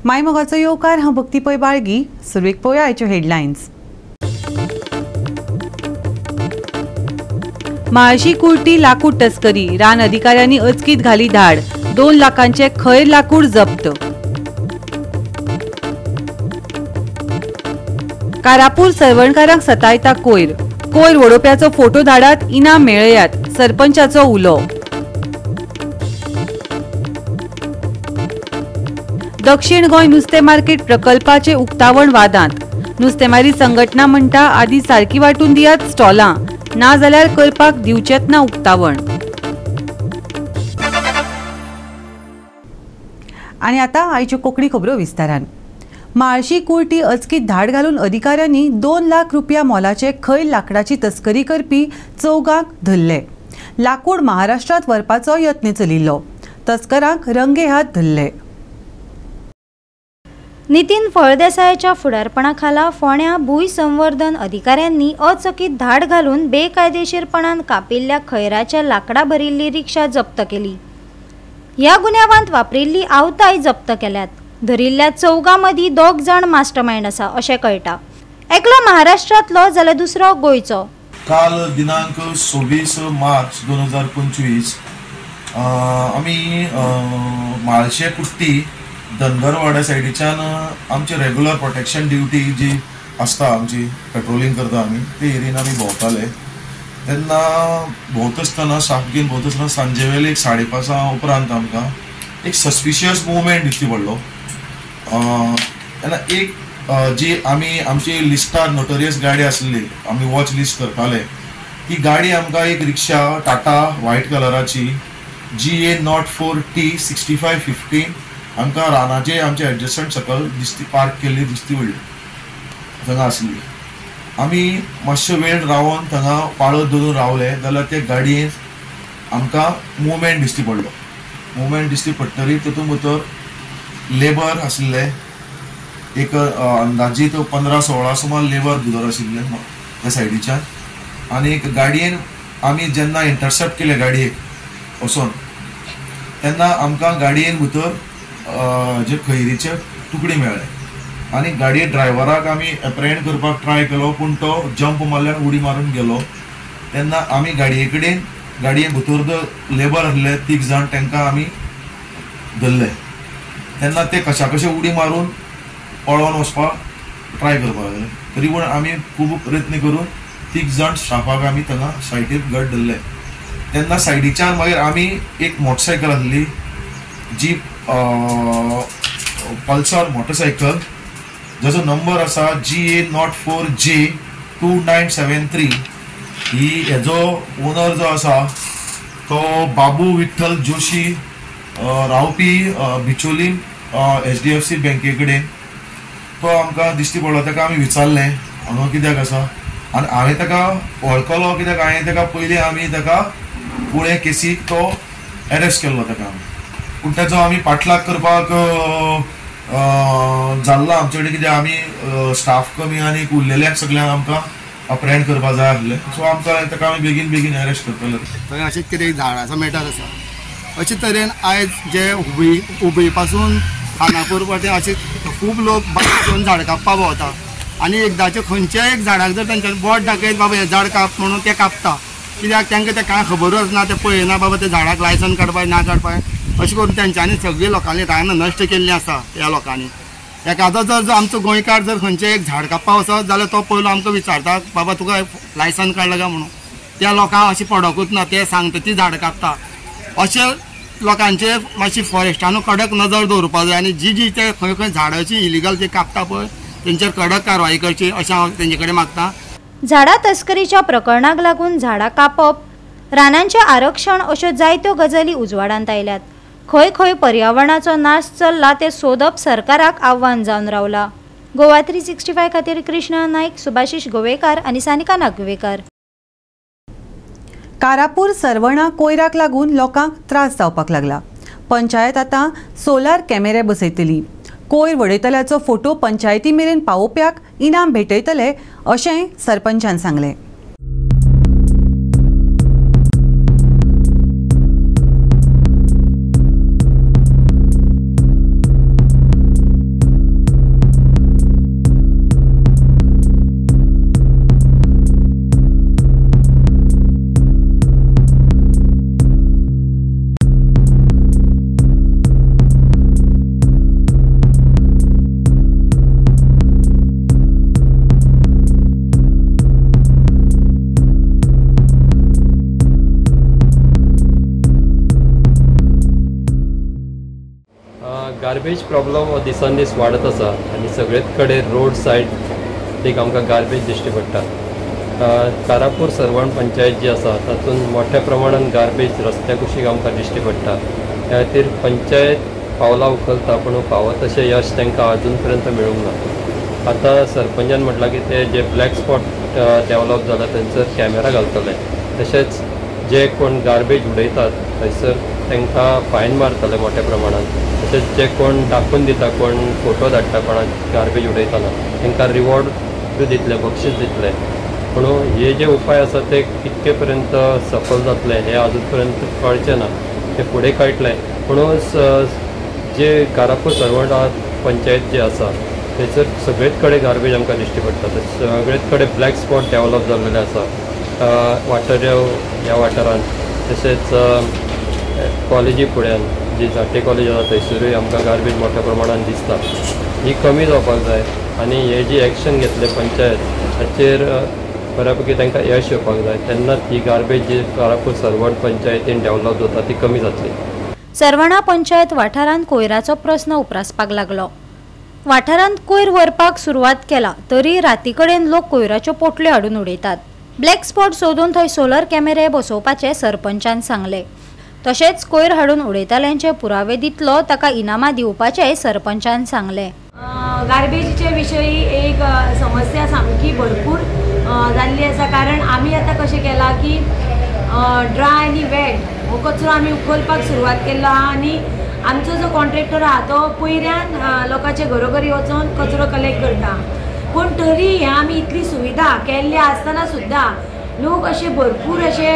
मायमोगाचो येवकार. हांव भक्ती पै बाळगी. सुरवेक पळोवया आयच्यो हेडलायन्स. म्हाळशी कुर्टी लाकूड तस्करी, रान अधिकाऱ्यांनी अचकीत घाली धाड, 2 लाखांचे खैर लाकूड जप्त. कारापूर सरवणकारांक सतायता कोयर, कोयर वडोवप्याचो फोटो धाडात, इनाम मेळयात, सरपंचाचो उलो. दक्षिण गोंय नुस्तें मार्केट प्रकल्पाचे उक्तावण वादांत, नुस्तेमारी संघटना म्हणटा आदी सारकी वांटून दियात स्टॉलां, ना जाल्यार करपाक दिवचेत ना उक्तावण. आनी आतां आयच्यो कोंकणी खबरो विस्तारान. म्हाळशी कुर्टी अचकीत धाड घालून अधिकाऱ्यांनी 2 लाख रुपया मोलाचे खैल लाकडाची तस्करी करपी चौगांक धरले. लाकूड महाराष्ट्रांत व्हरपाचो यत्न चलिल्लो. तस्करांक रंगे हात धरले. नितीन फळदेसायाच्या फुडारपणाखाला फोंड्या भूंय संवर्धन अधिकाऱ्यांनी अचकीत धाड घालून बेकायदेशीरपणान कापिल्ल्या खैराच्या लाकडा भरिल्ली रिक्षा जप्त केली. ह्या गुन्यांवांत वापरिल्ली आवताय जप्त केल्यात. धरिल्ल्या चौगां मदीं 2 जाण मास्टरमाइंड आसा अशें कळटा. एकलो महाराष्ट्रांतलो जाल्यार दुसरो गोंयचो. काल दिनांक 26 मार्च 2025 आमी म्हाळशे कुट्टी धनगरवाड्या सायडीच्यान आमची रेगुलर प्रोटेक्शन ड्युटी जी आसता, आमची पेट्रोलिंग करता आमी, ते एरियेन आमी भोंवताले. तेन्ना भोंवता आसतना साफ घेवन भोंवता आसतना सांजे वेळे एक 5:30 उपरांत आमकां एक सस्पिशियस मुवमेंट दिश्टी पडलो. तेन्ना एक जी आमी आमची लिस्टार नोटोरियस गाडी आसली, आमी वॉच लिस्ट करताले, ती गाडी आमकां एक रिक्षा टाटा व्हायट कलराची GA 04 T 6515 आमकां रानाचे आमचे एडजसंट सकयल दिसती पार्क केल्ली दिसती पडली. थंगा आसली. आमी मातशे वेळ रावन थंगा पाळत धरून रावले जाल्यार ते गाडयेन आमकां मुवमेंट दिश्टी पडलो. मुवमेंट दिश्टी पडटरी तितून भितर लेबर आशिल्ले, एक अंदाजीत 15-16 सुमार लेबर भितर आशिल्ले त्या सायडीच्यान. आनी एक गाडयेन आमी जेन्ना इंटरसेप्ट केले गाडयेक वचोन तेन्ना आमकां गाडयेन भितर जे खैरीचे तुकडे मेळ्ळे आनी गाडये ड्रायव्हराक आमी एप्रेहेंड करपाक ट्राय केलो, पूण तो जंप मारल्यान उडी मारून गेलो. तेन्ना आमी गाडये कडेन गाडये भितर जो लेबर आसले 3 जाण तांकां आमी धरले. तेन्ना ते कशा कशे उडी मारून पळोवन वचपाक ट्राय करपाक लागले, तरी पूण आमी खूब प्रयत्न करून 3 जाण स्टाफाक आमी थंगा सायडीर घट धरले. तेन्ना सायडीच्यान मागीर आमी एक मोटरसायकल आसली जी पल्सर मोटरसायकल जाचो नंबर आसा GA 04 J 2973, ही हेजो ओनर जो आसा तो बाबू विठ्ठल जोशी, रावपी बिचोली HDFC बँके कडेन, तो आमकां दिश्टी पडलो. ताका आमी विचारलें हांगा कित्याक आसा आनी हांवें ताका वळखलो कित्याक हांवें ताका पयलीं आमी ताका कुळे केसीक तो एरेस्ट केल्लो ताका आमी. पूण ताचो आमी पाठलाग करपाक जाल्लो आमचे कडेन कित्याक आमी स्टाफ कमी आनी उरलेल्यांक सगळ्यांक आमकां अप्रेंड करपाक जाय आसलें. सो आमकां ताका आमी बेगीन बेगीन अरेस्ट करतले. थंय अशें कितें झाडाचो मॅटर आसा. अशे तरेन आयज जे हुबळी पासून खानापूर वाटेन अशे खूब लोक बायक घेवन झाड कापपाक भोंवता आनी एकदाचें खंयच्याय एक झाडाक जर तेंच्यांनी बोट दाखयत बाबा हें झाड काप म्हणून तें कापता, कित्याक तांकां तें कांय खबरूच ना, तें पळयना बाबा तें झाडाक लायसन काडपाक ना काडपाक. अशें करून तेंच्यांनी सगळीं लोकांनी रानां नश्ट केल्लीं आसा. ह्या लोकांनी एखादो जर आमचो गोंयकार जर खंयचें एक झाड कापपाक वचत जाल्यार तो पयलो आमकां विचारता बाबा तुका लायसन काडलां काय म्हणून. त्या लोकांक अशें पडकूच ना, ते सांगता ती झाडां कापता. अशें लोकांचे मातशी फॉरेस्टानू कडक नजर दवरपाक जाय आनी जी जी ते खंय खंय झाडांची इलिगल जे कापता पळय तेंचेर कडक कारवाय करची अशें हांव तेंचे कडेन मागता. झाडां तस्करीच्या प्रकरणाक लागून झाडां कापप, रानांचें आरक्षण अश्यो जायत्यो गजाली उजवाडांत आयल्यात. खंय खंय पर्यावरणाचो नाश चल्ला तें सोदप सरकाराक आव्हान जावन रावला. गोवा 365 खातीर कृष्णा नायक, सुभाषिश गोवेकार आनी सानिका नागवेकर. कारापूर सरवणा कोयराक लागून लोकांक त्रास जावपाक लागला. पंचायत आतां सोलार कॅमेरे बसयतली. कोयर वडयतल्याचो फोटो पंचायती मेरेन पावोवप्याक इनाम भेटयतले अशें सरपंचान सांगलें. गार्बेज प्रॉब्लम हो दिसान दीस वाडत आसा आनी सगळेच कडेन रोड सायड एक आमकां गार्बेज दिश्टी पडटा. कारापूर सर्वण पंचायत जी आसा तातूंत मोठ्या प्रमाणान गार्बेज रस्त्या कुशीक आमकां दिश्टी पडटा. त्या खातीर पंचायत पावलां उखलता पूण फावो तशें यश तांकां अजून पर्यंत मेळूंक ना. आतां सरपंचान म्हटलां की ते जे ब्लॅक स्पॉट डेवलप जाला थंयसर कॅमेरा घालतले, तशेंच जे कोण गार्बेज उडयतात थंयसर तांकां फायन मारतले मोठ्या प्रमाणान, तशेंच जे कोण दाखोवन दिता, कोण फोटो धाडटा कोणाक गार्बेज उडयतना तांकां रिवॉर्ड दितले, बक्षीस दितले. पूण हे जे उपाय आसा ते कितके पर्यंत सफल जातले हे अजून पर्यंत कळचें ना, ते फुडें कळटलें. पूण जे कारापूर सर्वण पंचायत जे आसा थंयसर सगळेच कडेन गार्बेज आमकां दिश्टी पडटा, सगळेच कडेन ब्लॅक स्पॉट डेवलप जाल्लेले आसा वाठार ह्या वाठारांत, तशेंच कॉलेजी फुड्यान जी झांट्ये कॉलेज आसा थंयसरूय आमकां गार्बेज मोठ्या प्रमाणान दिसता. ही कमी जावपाक जाय आनी हे जी एक्शन घेतले पंचायत हाचेर बऱ्या पैकी तांकां यश येवपाक जाय, तेन्नाच ही गार्बेज जी कारापूर सर्वण पंचायतीन डेवलप जाता ती कमी जातली. सर्वणा पंचायत वाठारांत कोयराचो प्रस्न उप्रासपाक लागलो. वाठारांत कोयर व्हरपाक सुरवात केला तरी राती कडेन लोक कोयराच्यो पोटल्यो हाडून उडयतात. ब्लॅक स्पॉट सोदून थंय सोलर कॅमेरे बसोवपाचें सरपंचान सांगलें. तशेंच कोयर हाडून उडयताल्यांचे पुरावे दितलो ताका इनामां दिवपाचेंय सरपंचान सांगलें. गार्बेजीचे विशयी एक समस्या सामकी भरपूर जाल्ली आसा, कारण आमी आतां कशें केलां की ड्राय आनी वेट हो कचरो आमी उखलपाक सुरवात केल्लो आहा आनी आमचो जो कॉन्ट्रॅक्टर आहा तो पयऱ्यान लोकांच्या घरोघरी वचून कचरो कलेक्ट करता. पूण तरी हे आमी इतली सुविधा केल्ली आसतना सुद्दां लोक अशे भरपूर अशे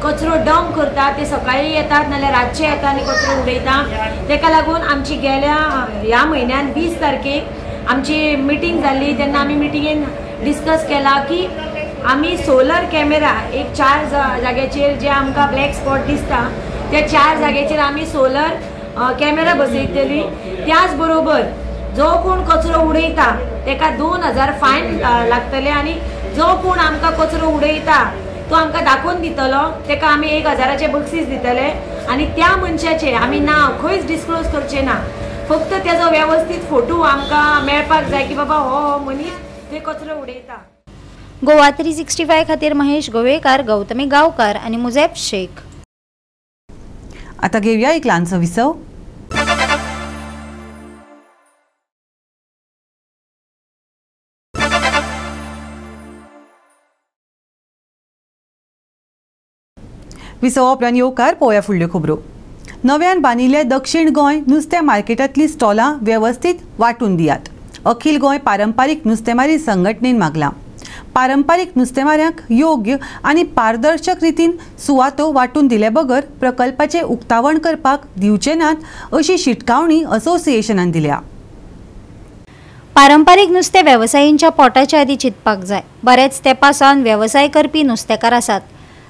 कचरो डंप करतात. ते सकाळी येतात नाल्यार रातचे येता आनी कचरो उडयता. तेका लागून आमची गेल्या ह्या म्हयन्यान 20 तारखेक आमची मिटींग जाल्ली, तेन्ना आमी मिटिंगेन डिस्कस केला की आमी सोलर कॅमेरा एक 4 जाग्याचेर जे आमकां ब्लॅक स्पॉट दिसता त्या 4 जाग्याचेर आमी सोलर कॅमेरा बसयतली. त्याच बरोबर जो कोण कचरो उडयता तेका 2000 फायन लागतले आनी जो कोण आमकां कचरो उडयता तो आमकां दाखोवन दितलो तेका आमी 1000 बक्षीस दितले आनी त्या मनशाचें आमी नांव खंयच डिस्क्लोज करचें ना, फक्त तेजो वेवस्थीत फोटो आमकां मेळपाक जाय की बाबा हो मनीस ते कचरो उडयता. गोवा 365 खातीर महेश गोवेकार, गौतमी गांवकार आनी मुजेब शेख. आता घेऊया एक ल्हानसो विसव. विसवा उपरांत येवकार पळोवया फुडल्यो खबरो. नव्यान बांदिल्ल्या दक्षिण गोंय नुस्त्या मार्केटांतली स्टॉलां वेवस्थीत वांटून दियात, अखिल गोंय पारंपारीक नुस्तेमारी संघटनेन मागलां. पारंपारीक नुस्तेमाऱ्यांक योग्य आनी पारदर्शक रितीन सुवातो वांटून दिले बगर प्रकल्पाचें उक्तावण करपाक दिवचे नात अशी शिटकावणी असोसिएशनान दिल्या. पारंपारीक नुस्तें वेवसायींच्या पोटाच्या आदी चिंतपाक जाय. बरेच तेंपा सावन वेवसाय करपी नुस्तेकार आसात,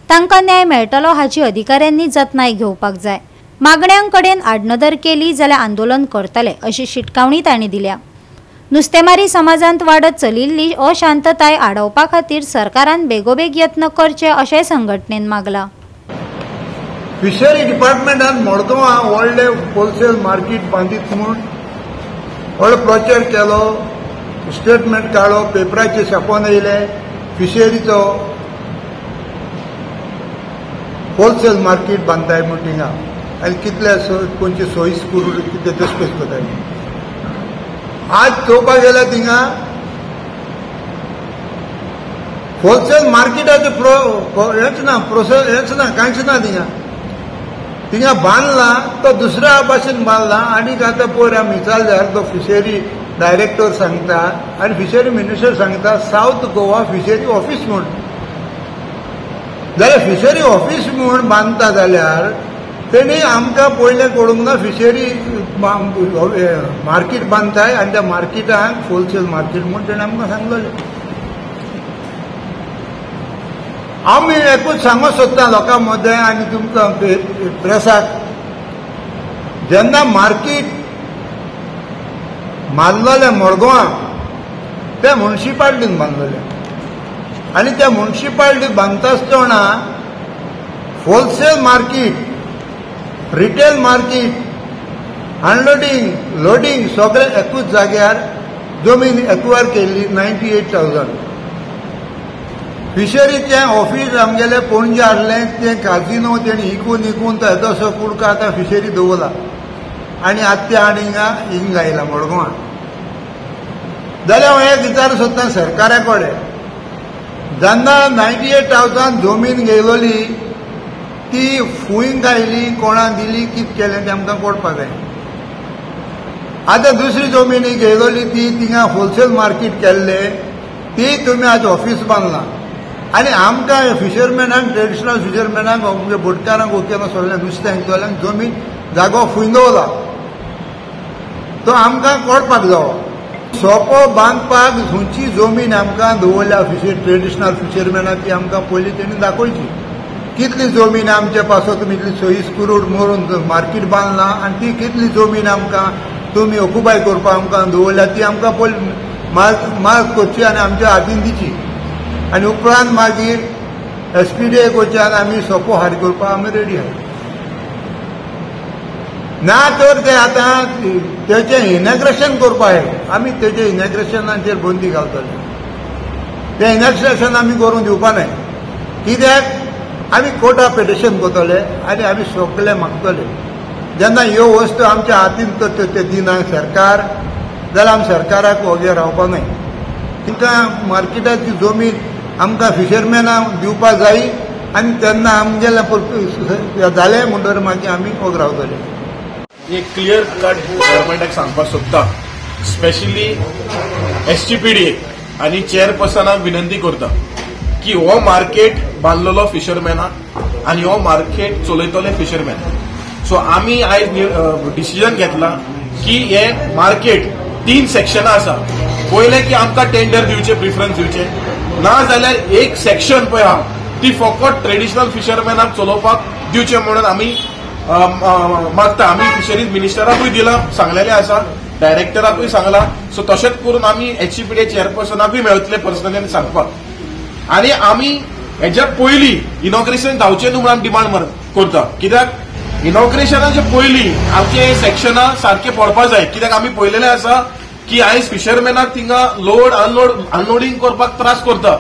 तांकां न्याय मेळटलो हाची अधिकाऱ्यांनी जतनाय घेवपाक जाय. मागण्यांकडेन आडनदर केली जाल्यार आंदोलन करतले अशी शिटकावणी तांणी दिल्या. नुस्तेमारी समाजांत वाडत चलिल्ली अशांतताय आडावपा खातीर सरकारान बेगोबेग यत्न करचे अशें संघटनेन मागलां. फिशरी डिपार्टमेंटान मडगांवां व्हडलें होलसेल मार्केट बांदीत म्हूण व्हड प्रचार केलो, स्टेटमेंट काडलो, पेपराचेर छापोवन येयले फिशरीचो होलसेल मार्केट बांदताय म्हूण थिंगा आनी कितले कोणची सोयी करून कितें दसपेस करताय. आज चोवपाक गेल्यार थिंगा होलसेल मार्केटाचें हेंच ना, प्रोसेस हेंच ना, कांयच ना. थिंगा थिंगा बांदला तो दुसऱ्या भाशेन बांदला आनी आतां पयर आमी विचारल्यार तो फिशरी डायरेक्टर सांगता आनी फिशरी मिनिस्टर सांगता सावथ गोवा फिशरी ऑफिस म्हूण. जाल्यार फिशरी ऑफिस म्हूण बांदता जाल्यार तेणी आमकां पयलें कळूंक ना फिशरी मार्केट बांदताय आनी त्या मार्केटाक होलसेल मार्केट म्हूण तेणें आमकां सांगलेलें. आमी एकूच सांगूंक सोदता लोकां मदें आनी तुमकां प्रेसाक, जेन्ना मार्केट बांदलेलें मडगांवां तें मुन्सिपाल्टीन बांदलेलें आनी त्या मुन्सिपाल्टी बांदता आसतना wholesale market, retail market unloading loading सगळें एकूच जाग्यार जमीन एक्वायर केल्ली 98,000. फिशरीचें ऑफीस आमगेलें पणजे आहलें, तें काजिनो तेणी इकून इकून तो येदोसो कुडको आतां फिशरी दवरला आनी आतां तें आनी हिंगा हिंग आयला मडगांवां. जाल्यार हांव एक विचार सोदता सरकारा कडेन, जेन्ना 98,000 जमीन घेयलोली ती फूंय आयली, कोणा दिली, कितें केलें तें आमकां कळपाक जाय. आतां दुसरी जमीन घेयलोली ती थिंगा होलसेल मार्केट केल्ले, ती तुमी आज ऑफीस बांदलां आनी आमकां फिशरमॅनांक, ट्रेडिशनल फिशरमॅनांक, म्हणजे बोटकारांक, ओकेना सगळ्यांक नुस्त्यांक सगळ्यांक जमीन जागो फूंय दवरला तो आमकां कळपाक जावो. सोपो बांदपाक खंयची जमीन आमकां दवरल्या फिशर ट्रेडिशनल फिशरमॅनाक ती आमकां पयलीं तेणी दाखोवची. कितली जमीन आमचे पासत तुमी इतली 26 करोड मरून मार्केट बांदलां आनी ती कितली जमीन आमकां तुमी ऑक्युपाय करपाक आमकां दवरल्या ती आमकां पयलीं मार्क करची आनी आमच्या हातीन दिची आनी उपरांत मागीर एसपीडीए कडच्यान आमी सोपो हाड करपाक आमी रेडी आसा. ना तर ते आतां तेचें इनॉग्रेशन करपाक जाय, आमी तेचें इनॉग्रेशनाचेर बंदी घालतले. तें इनॉग्रेशन आमी करूंक दिवपा न्हय, कित्याक आमी कोर्टा पिटिशन करतले आनी आमी सगळे मागतले. जेन्ना ह्यो वस्तू आमच्या हातीन तर ते दिना सरकार, जाल्यार आमी सरकाराक वगैरे रावपा न्हय. तांकां मार्केटाची जमीन आमकां फिशरमॅनांक दिवपाक जाय आनी तेन्ना आमगेलें जालें म्हणटकीर मागीर आमी वग रावतले. एक क्लियर कट गव्हर्मेंटाक सांगपाक सोदता, स्पेशली एसटीपीडीए आनी चेअरपर्सनाक विनंती करता की हो मार्केट बांदलेलो फिशरमॅनाक आनी हो मार्केट चलयतले फिशरमॅन. सो आमी आयज डिसिजन घेतला की हे मार्केट 3 सेक्शनां आसा. पयलें की आमकां टेंडर दिवचे, प्रिफरन्स दिवचे, ना जाल्यार एक सेक्शन पळय आहा ती फकत ट्रेडिशनल फिशरमॅनाक चलोवपाक दिवचे म्हणून आमी मागता. आमी फिशरीज मिनिस्टराकूय दिलां, सांगलेलें आसा, डायरेक्टराकूय सांगलां. सो तशेंच करून आमी एचसीपीडीए चेअरपर्सनाकूय मेळटले पर्सनली आनी सांगपाक. आनी आमी हेच्या पयलीं इनॉग्रेशन जावचें न्हू म्हणून आमी डिमांड करता, कित्याक इनॉग्रेशनाच्या पयलीं आमचे सेक्शनां सारकें पडपा जाय. कित्याक आमी पळयलेलें आसा की आयज फिशरमॅनाक थिंगा लोड अनलोड अनलोडींग करपाक त्रास करता,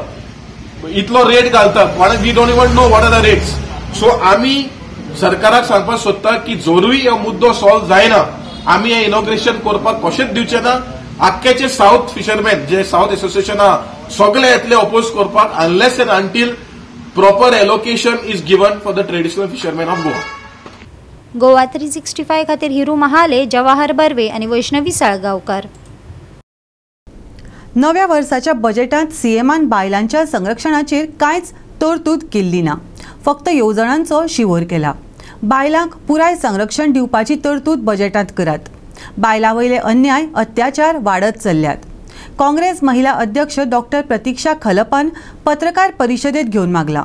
इतलो रेट घालता, we don't even know what are the rates. So आमी सरकाराक सांगपाक सोदता की जरूय हो मुद्दो सॉल्व जायना आमी हें इनॉग्रेशन करपाक कशेंच दिवचें ना. आख्याचे सावथ फिशरमॅन जे सावथ एसोसिएशन आहा सगळे येतले ओपोज करपाक unless and until proper allocation is given for the traditional fishermen of Goa. Goa 365 खातीर हिरू महाले, जवाहर बर्वे आनी वैष्णवी साळगांवकार. नव्या वर्साच्या बजेटांत सीएमान बायलांच्या संरक्षणाचेर कांयच तरतूद केल्ली ना, फक्त येवजणांचो शिंवर केला. बायलांक पुराय संरक्षण दिवपाची तरतूद बजेटांत करात. बायलां वयले अन्याय अत्याचार वाडत चल्ल्यात. काँग्रेस महिला अध्यक्ष डॉक्टर प्रतीक्षा खलपान पत्रकार परिशदेत घेवन मागला.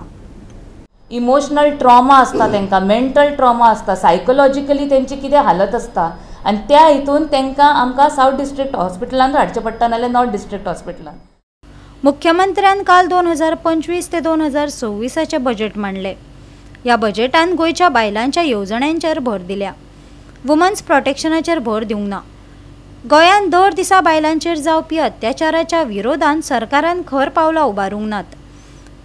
इमोशनल ट्रॉमा आसता तांकां, मेंटल ट्रॉमा आसता, सायकोलॉजिकली तेंची कितें हालत आसता आनी त्या हितून तांकां आमकां सावथ डिस्ट्रिक्ट हॉस्पिटलान हाडचें पडटा नाल्यार नॉर्थ डिस्ट्रिक्ट हॉस्पिटलान. मुख्यमंत्र्यान काल 2025 ते 2026 बजेट मांडले. ह्या बजेटान गोंयच्या बायलांच्या येवजण्यांचेर भर दिल्या, वुमन्स प्रोटेक्शनाचेर भर दिवंक ना. गोंयांत दर दिसा बायलांचेर जावपी अत्याचाराच्या विरोधान सरकारान खर पावलां उबारूंक नात.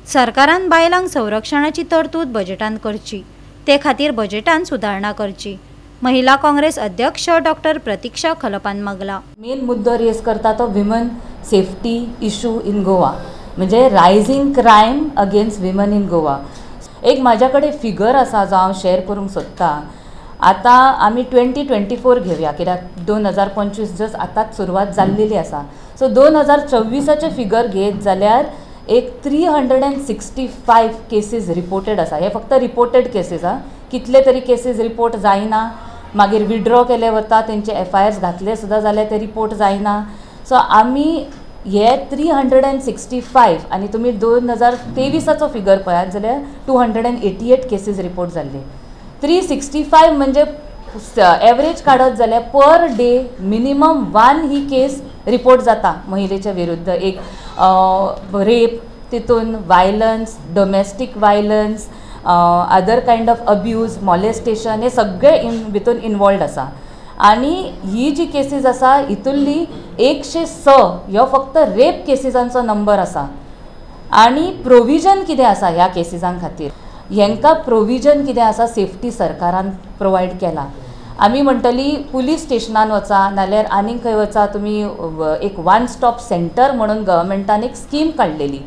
सरकारान बायलांक संरक्षणाची तरतूद बजेटान करची, ते खातीर बजेटान सुदारणा करची, महिला काँग्रेस अध्यक्ष डॉक्टर प्रतीक्षा खलपान मागला. मेन मुद्दो रेज करता तो women safety issue in Goa, म्हणजे rising crime against women in Goa. एक म्हाज्या कडेन फिगर आसा जो हांव शेअर करूंक सोदतां. आतां आमी 2024 घेवया, कित्याक 2025 जस्ट आतांच सुरवात जाल्लेली आसा. सो 2024 फिगर घेत जाल्यार एक 365 केसीस रिपोर्टेड आसा. हे फक्त रिपोर्टेड केसीस आं, कितले तरी केसीस रिपोर्ट जायना, मागीर विड्रॉ केले वता, तेंचे एफआयआर्स घातले सुद्दां जाल्यार ते रिपोर्ट जायना. सो आमी हे 365 आनी तुमी 2023 फिगर पळयात जाल्यार 288 केसीस रिपोर्ट जाल्ले. 365 म्हणजे एवरेज काडत जाल्यार पर डे मिनिमम 1 ही केस रिपोर्ट जाता महिलेच्या विरुद्ध. एक रेप, तितून violence, domestic violence, other kind of abuse, molestation, हे सगळे भितून इनवॉल्ड आसा. आनी ही जी केसीस आसा हितुल्ली 106 ह्यो फक्त रेप केसीसांचो नंबर आसा. आनी प्रोविजन कितें आसा ह्या केसीसां खातीर, हेंकां प्रोविजन कितें आसा सेफ्टी सरकारान प्रोवायड केला. आमी म्हणटली पुलीस स्टेशनान वचा नाल्यार आनीक खंय वचा, तुमी एक वन स्टॉप सेंटर म्हणून गव्हर्मेंटान एक स्कीम काडलेली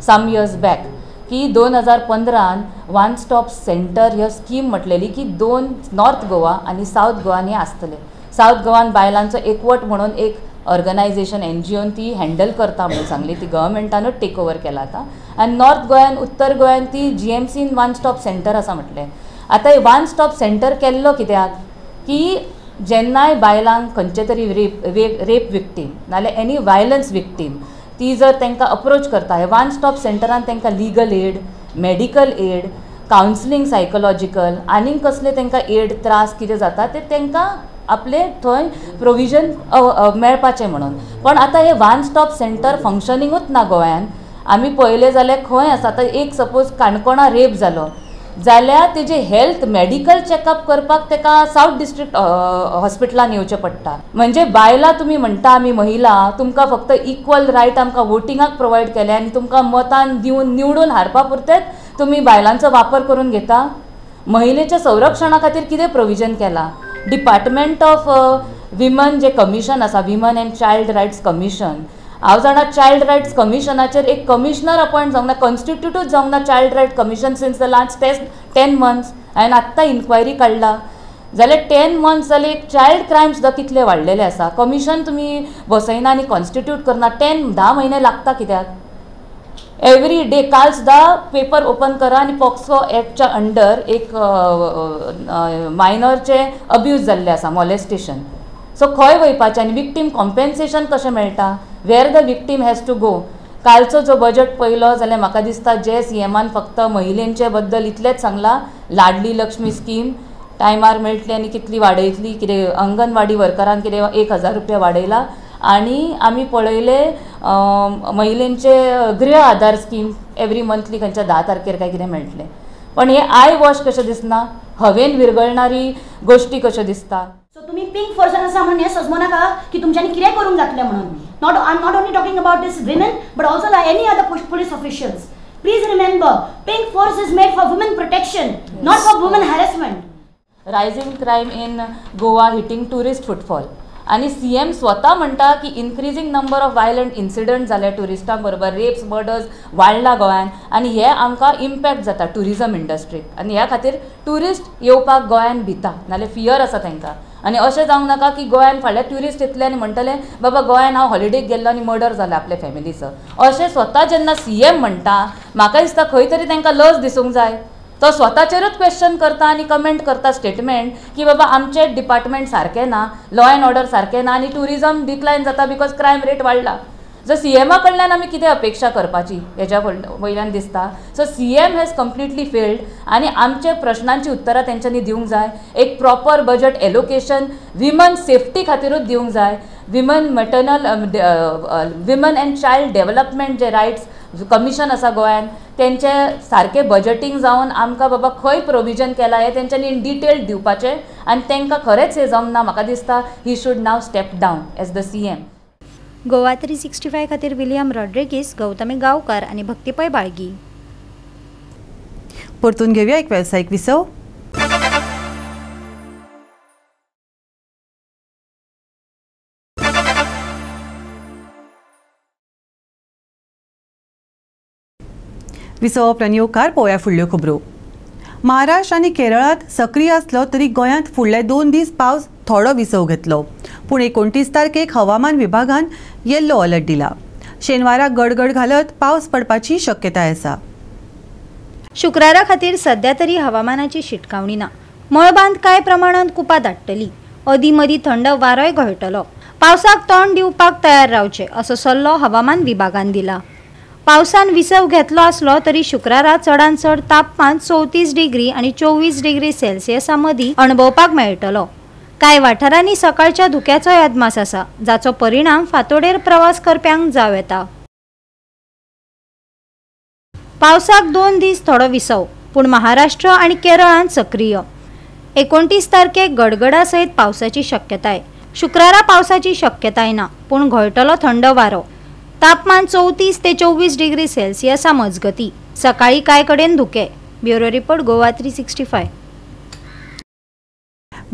सम इयर्स बॅक की 2015 वन स्टॉप सेंटर ह्यो स्कीम म्हटलेली की 2 नॉर्थ गोवा आनी सावथ गोवान हे आसतले. सावथ गोवान बायलांचो एकवट म्हणून एक ऑर्गनायझेशन एनजीओन ती हँडल करता म्हणून सांगली, ती गव्हर्मेंटानूच टेक ओवर केला आतां. आनी नॉर्थ गोंयान उत्तर गोंयान ती जीएमसीन वन स्टॉप सेंटर आसा म्हटलें. आतां हे वन स्टॉप सेंटर केल्लो कित्याक की जेन्नाय बायलांक खंयचे तरी रेप विक्टीम नाल्यार एनी वायलन्स विक्टीम ती जर तांकां अप्रोच करता, हे वन स्टॉप सेंटरान तांकां legal aid, medical aid, counselling, psychological आनीक कसले तांकां एड त्रास कितें जाता ते तांकां आपले थंय प्रोविजन मेळपाचें म्हणून. पण आतां हे वन स्टॉप सेंटर फंक्शनिंगूच ना गोंयान. आमी पळयलें जाल्यार खंय आसा आतां एक सपोज काणकोणा रेप जालो जाल्यार तेजे हेल्थ मेडिकल चॅकअप करपाक तेका सावथ डिस्ट्रिक्ट हॉस्पिटलान येवचें पडटा. म्हणजे बायलां तुमी म्हणटा आमी महिला, तुमकां फक्त इक्वल रायट आमकां वोटिंगाक प्रोवायड केले आनी तुमकां मतान दिवन निवडून हाडपा पुरतेच तुमी बायलांचो वापर करून घेता. महिलेच्या संरक्षणा खातीर कितें प्रोविजन केलां? डिपार्टमेंट ऑफ विमन जे कमिशन आसा, women and child rights commission, हांव जाणा चायल्ड रायट्स कमिशनाचेर एक कमिशनर अपॉयंट जावंक ना, कॉन्स्टिट्यूटूच जावंक ना child right commission since the last 10 months. हांवें आत्तां इन्क्वायरी काडला जाल्यार 10 मंथ्स जाल्यार एक चायल्ड क्रायम सुद्दां कितले वाडलेले आसा. कमिशन तुमी बसयना आनी कॉन्स्टिट्यूट करना, 10 म्हयने लागता कित्याक? एवरी डे काल सुद्दां पेपर ओपन करा आनी पॉक्सो एक्टच्या अंडर एक मायनरचे अब्यूज जाल्ले आसा, मॉलेस्टेशन. सो खंय वयपाचें आनी विक्टीम कॉम्पेन्सेशन कशें मेळटा? Where the victim has to go? कालचो जो बजट पळयलो जाल्यार म्हाका दिसता जे सीएमान फक्त महिलेंचे बद्दल इतलेंच सांगलां, लाडली लक्ष्मी स्कीम टायमार मेळटली आनी कितली वाडयतली, कितें अंगणवाडी वर्करांक कितें 1000 रुपया वाडयला, आनी आमी पळयले महिलेंचे गृह आधार स्कीम एवरी मंथली खंयच्या 10 तारखेर काय कितें मेळटलें. पण हे I wash कशें दिसना, हवेन विरगळणारी गोश्टी कश्यो दिसता. सो तुमी पिंक फोर्सान आसा म्हणून हें समजूं नाका की तुमच्यांनी कितें करूंक जातलें म्हणून. Not I am not only talking about this women but also any other police officials. Please remember, pink force is made for women protection, not for women harassment. Rising crime in Goa hitting tourist footfall. आनी C M स्वता म्हणटा की increasing number of violent incident जाले ट्युरिस्टां बरोबर, wraps murders वाडला गोंयान आनी हे आमकां इम्पॅक्ट जाता ट्युरिजम इंडस्ट्रीक, आनी ह्या खातीर ट्युरिस्ट येवपाक गोंयान भिता, नाल्यार फियर आसा तांकां. आनी अशें जावंक नाका की गोंयान फाल्यां ट्युरिस्ट येतले आनी म्हणटले बाबा गोंयान हांव हॉलिडेक गेल्लो आनी मर्डर जालें आपल्या फॅमिलीचो. अशें स्वता जेन्ना सी एम म्हणटा म्हाका दिसता खंय तरी तांकां लज दिसूंक जाय. तो स्वताचेरूच क्वेश्चन करता आनी कमेंट करता स्टेटमेंट की बाबा आमचें डिपार्टमेंट सारकें ना, लॉ एंड ऑर्डर सारकें ना आनी ट्युरिजम डिक्लायन जाता because crime rate वाडला. जर सी एमा कडल्यान आमी कितें अपेक्षा करपाची हेज्या वयल्यान दिसता. So C M has completely failed आनी आमच्या प्रश्नांची उत्तरां तेंच्यांनी दिवंक जाय. एक proper budget allocation women safety खातीरूच दिवंक जाय. Women maternal women and child development जे रायट्स कमिशन आसा गोंयान तेंचे सारकें बजटींग जावन आमकां बाबा खंय प्रोविजन केलां हें तेंच्यांनी इन डिटेल दिवपाचें आनी तांकां खरेंच हें जमना. म्हाका दिसता he should now step down as the C M. Goa 365 खातीर विलियम रॉड्रिगीस, गौतमी गांवकार आनी भक्ती पै बाळगी. परतून घेवया एक वेवसायीक विसव. विसव उपरांत येवकार पळोवया फुडल्यो खबरो. महाराष्ट्र आनी केरळांत सक्रीय आसलो तरी गोंयांत फुडले 2 दीस पावस थोडो विसव घेतलो, पूण 29 तारखेक हवामान विभागान येल्लो अलर्ट दिला. शेनवारा गडगड घालत पावस पडपाची शक्यताय आसा. शुक्रारा खातीर सध्या तरी हवामानाची शिटकावणी ना. मळबांत कांय प्रमाणांत कुपां दाट्टली, अदीं मदीं थंड वारोय घोळटलो. पावसाक तोंड दिवपाक तयार रावचें असो सल्लो हवामान विभागान दिला. पावसान विसव घेतलो आसलो तरी शुक्रारा चडान चड तापमान 34 डिग्री आनी 24 डिग्री सेल्सियसा मदीं अणभवपाक मेळटलो. कांय वाठारांनी सकाळच्या धुक्याचोय अदमास आसा, जाचो परिणाम फांतोडेर प्रवास करप्यांक जावं येता. पावसाक 2 दीस थोडो विसव, पूण महाराष्ट्र आनी केरळांत सक्रीय. 29 तारखेक गडगडा सयत पावसाची शक्यताय. शुक्रारा पावसाची शक्यताय ना, पूण घोळटलो थंड वारो. तापमान 34 ते 24 डिग्री सेल्सियसा मजगती. सकाळी कांय कडेन धुके. Bureau report, Goa 365.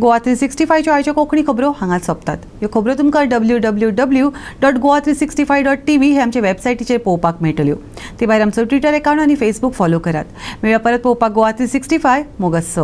Goa 365च्यो आयच्यो कोंकणी खबरो हांगाच सोंपतात. ह्यो खबरो तुमकां www.goa365.tv हे आमचे वेबसायटीचेर पळोवपाक मेळटल्यो. ते भायर आमचो ट्विटर एकावंट आनी फेसबूक फॉलो करात. मेळया परत पळोवपाक गोवा 365 मोगस.